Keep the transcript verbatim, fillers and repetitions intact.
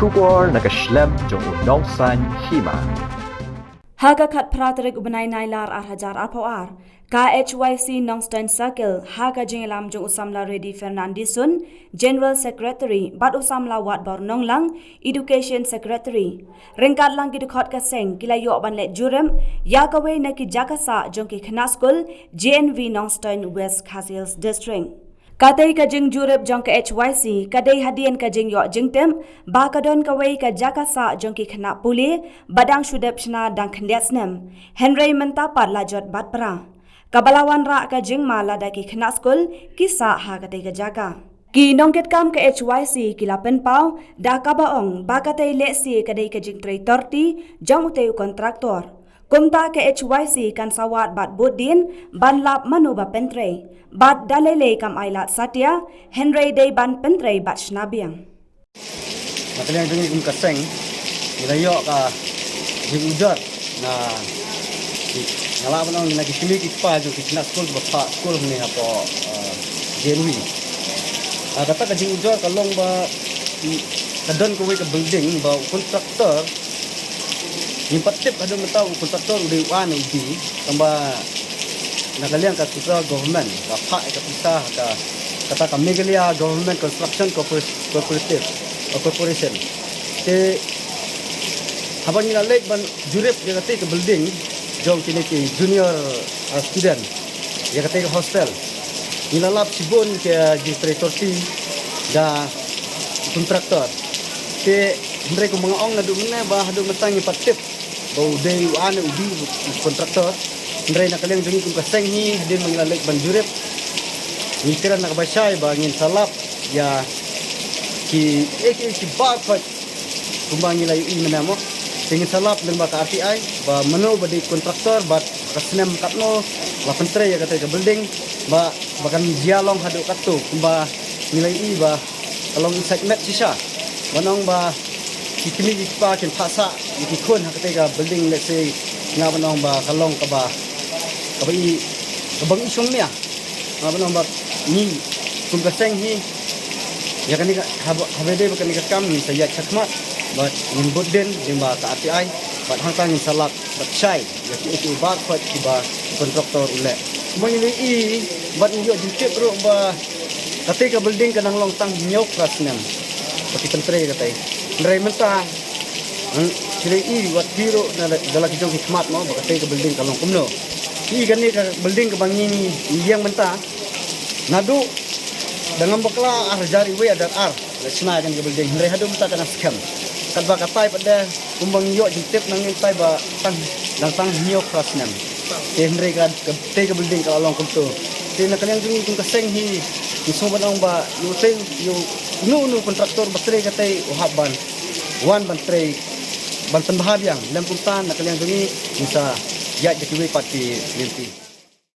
Khubor na ka shlem jong u Nongsaiñ Hima. Ha ka khatphra tarik u bnai Nailar ar hajar arphew ar, ka H Y C Nongstoiñ Circle ha ka jingïalam jong u samla Reddy Fernandeson, General Secretary, bad u samla Watbor Nonglang, Education Secretary, ryngkat lang ki dkhot ka seng, ki la ïoh ban leit jurip ïa kawei na ki jaka sah jong ki khynnah skul J N V Nongstoiñ, West Khasi Hills District. Katei ka jingjurip jong ka H Y C ka dei hadien ka jingïoh jingtip ba ka don kawei ka jaka sah jong ki khynnah pule ba dang shu dep shna dang khyndiat snem, hynrei mynta pat la jot bad pra, kaba la wanrah ka jingma lada ki khynnah skul ki sah ha katei ka jaka. Ki nongkitkam ka H Y C ki la pynpaw da kaba ong ba katei lehse ka dei ka jingtrei torti jong utei u kontraktor. Kumta ka H Y C kan sa wad bad bud dien ban lap mano ba pyntrei. Bad da lei lei kam ai lad satia, hynrei dei ban pyntrei bad shna biang. Na ka liang jong ngi kum ka seng, ngi la ïoh ka jingujor na ki, nga lah ban ong na ki kmie ki kpa jong ki khynnah skul ba phah skul hangne hapoh, eh, J N V. Ah, kata ka jingujor ka long ba, mm, ka don kawei ka building ba u kontraktor, ngim pat tip haduh mynta u kontraktor u dei u A ne u B, tangba na ka liang ka central government ka phah ïa ka pisa ha ka, kata ka Meghalaya Government Construction Corpor-, Cooperative, uh, Corporation. Te haba ngi la leit ban jurip ïa katei ka building jong kine ki junior, uh, student, ïa katei ka hostel, ngi la lap shibun ki jingtrei torti da u kontraktor. Te hynrei kumba nga ong naduh mynne ba haduh mynta ngim pat tip ba u dei u A ne u B u kontraktor. Hynrei na ka liang jong ngi kum ka seng hi, hadien ba ngi la leit ban jurip, ngi kren na kaba shai ba ngin sa lap ïa ki, eh, ki, ki bar khoit kumba ngi la ïohi mynne mo. Te ngin sa lap lyngba ka R T I ba mano ba dei kontraktor bad ka snem katno la pyntrei ïa katei ka building ba, ba kan jia long haduh katto kumba ngi la ïohi ba ka long i sait met shisha. Ban ong ba ki kmie ki kpa kin phah sah ïa ki khun ha katei ka building, lehse nga ban ong ba ka long kaba, kaba i, kaba ngi shong nia. Nga ban ong ba ngi kum ka seng hi, ïa kane ka, haba, haba dei ba kane ka kam ngin sa ïaid shakhmat bad ngin bud dien lyngba ka R T I bad hangta ngin sa lap bad shai ïa ki, ïa ki bar khoit kiba u kontraktor u leh. Kumba ngi la ïohi bad ngi ïoh jingtip ruh ba katei ka building ka dang long tang hynñiew phra snem ba ki pyntrei katei. Hynrei mynta, hmm, ngi la ïohi wat ki ruh na da la ki jong ki khmat mo ba katei ka building ka long kumno. Ki, kane ka building kaba ngi, ngi ïeng mynta, naduh da ngam bakla ar hajar iwei, ar hajar ar la shna ïa kane ka building, hynrei haduh mynta ka dang skhem. Katba katai pat de kumba ngi ïoh jingtip na ngi mynta ba tang, dang tang hynñiew phra snem. Te hynrei ka, katei ka building ka la long kumto. Te na ka liang jong ngi kum ka seng hi, ngi sngew ban ong ba ïa utei, ïa uno uno u kontraktor ba trei katei u hap ban wan ban trei ban pynbha biang. Lym kumta na ka liang jong ngi ngin sa ïaid da kiwei pat ki lynti.